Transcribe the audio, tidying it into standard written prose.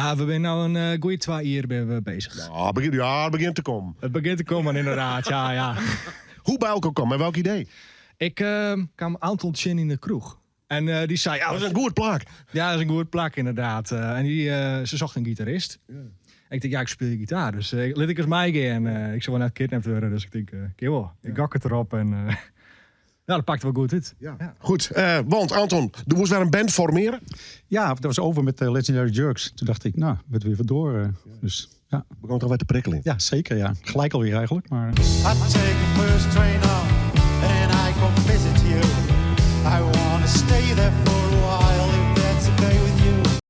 Ja, we binne no in goeie twa jier binne we bezich. Ja, it ja, it begjint te kommen. It begjint te kommen, ynderdaad, ja. Hoe by elkoar kommen, mei welk idee? Ik kaam Anton tsjin yn de kroech. En dy sei... Ja, dat is in goed plak. Ja, dat is in goed plak, ynderdaad. En dy, se socht in gitarist. Ja. En ik tink, ja, ik spylje gitaar, dus lit ik ris meigean. Ik sil wol net kidnapt wurde, dus ik tink, kin wol. Ik gok it derop en ja, dat pakte wol goed út. Ja. Ja. Goed, want Anton, do woest wer in band formearje? Ja, dat was over met de Legendary Jerks. Toen dacht ik, nou, wordt weer wat door. Ja. Dus ja. Begon toch weer te prikkeljen? Ja, zeker. Ja. Gelijk alweer eigenlijk. Maar... I take the first train up and I come visit you. I wanna stay there for